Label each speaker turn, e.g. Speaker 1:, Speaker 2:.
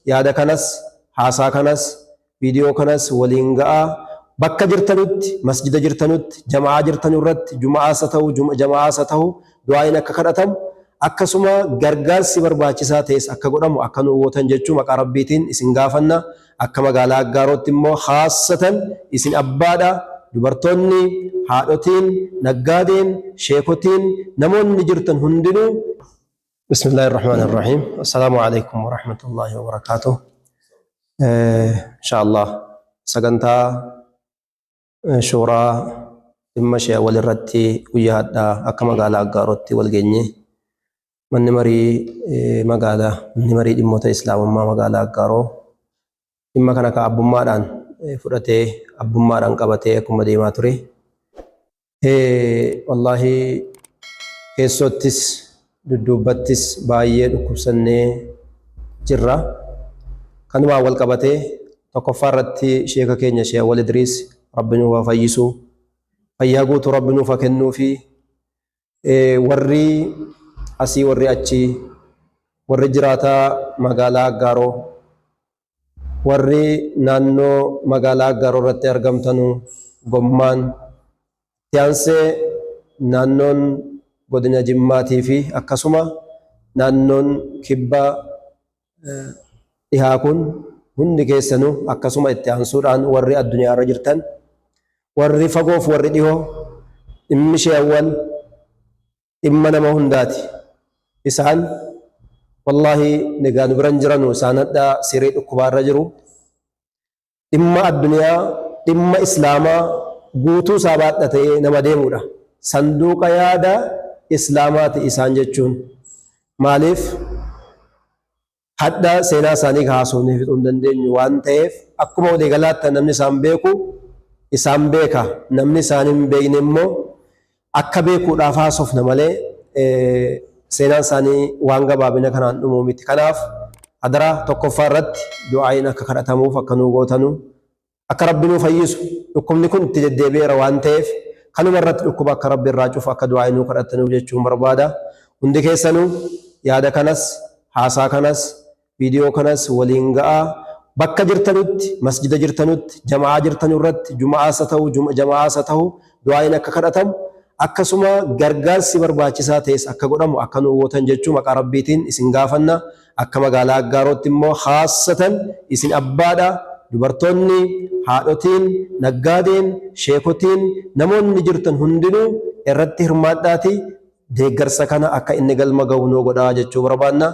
Speaker 1: yaada kanas, haasaa kanas, viidiyoo kanas waliin ga'aa. Bakka jirtanutti, masjida jirtanutti, jama'aa jirtanu irratti, juma'aas haa ta'u, jama'aas haa ta'u, du'aa'iin akka kadhatamu, akkasuma gargaarsi barbaachisaa ta'es akka godhamu akka nu gootan jechuu maqaa Rabbiitiin isin gaafanna. Akka magaalaa Aggaarootti immoo khaassatan isin abbaadha, dubartoonni, haadhotiin, naggaadeen, sheekotiin, namoonni jirtan hundinuu. Bismillahir Rahmanir Rahiim. Assalaamu alaikum warahmatullahi wabarakaatuh. Insha Allah sagantaa shuuraa dhimma ishee awwal irratti guyyaa hadhaa akka magaalaa Aggaarootti wal geenye, manni marii magaalaa, manni marii dhimmoota islaamummaa magaalaa Aggaaroo dhimma kana ka abbummaadhaan fudhatee, abbummaadhaan qabatee akkuma deemaa ture. Wallaahi keessoottis dudduubbattis baay'ee dhukkubsannee jirra. Kanumaan wal qabatee tokkoffaa irratti sheeka keenya Sheekh Awwal Idriis Rabbi nuuf haa fayyisu. Fayyaa guutuu Rabbi nuuf haa kennuufi. Warri asii, warri achii, warri jiraataa magaalaa Aggaaroo, warri naannoo magaalaa Aggaaroo irratti argamtanu, gommaan itti aansee naannoon godina Jimmaatii fi akkasuma naannoon kibba dhihaa kun hundi keessanuu, akkasuma itti aansuudhaan warri addunyaa irra jirtan, warri fagoof warri dhihoo, dhimmi ishee awwal dhimma nama hundaati. Isaan wallaahi egaa nu bira hin jiranu, isaan hadha siree dhukkubaa irra jiru. Dhimma addunyaa, dhimma islaamaa guutuu isaa baadhatee nama deemudha. Sanduuqa yaada islaamaati isaan jechuun. Maaliif hadha seenaa isaanii haasofnee fixuu hin dandeenyu waan ta'eef, akkuma waliigalaatti namni isaan beeku isaan beeka, namni isaan hin beekne immoo akka beekuudhaaf haasofna malee seenaan isaanii waan gabaabina kanaan dhumuu miti. Kanaaf adaraa tokkoffaa irratti du'aa'iin akka kadhatamuuf akka nuu gootanu, akka Rabbi nuu fayyisu, dhukkubni kun itti deddeebi'eera waan ta'eef kanuma irratti dhukkuba akka Rabbi irraa cufu akka du'aa'ii nuu kadhattanuuf jechuun barbaada. Hundi keessanuu yaada kanas, haasaa kanas, viidiyoo kanas waliin ga'aa. Bakka jirtanutti, masjida jirtanutti, jama'aa jirtanu irratti, juma'aas haa ta'u, jama'aas haa ta'u, du'aa'iin akka kadhatamu, akkasuma gargaarsi barbaachisaa ta'es akka godhamu akka nu gootan jechuu maqaa Rabbiitiin isin gaafanna. Akka magaalaa Aggaarootti immoo khaassatan isin abbaadha, dubartoonni, haadhotiin, naggaadeen, sheekotiin, namoonni jirtan hundinuu irratti hirmaadhaati deeggarsa kana akka inni galma gahu nuu godhaa jechuu barbaanna.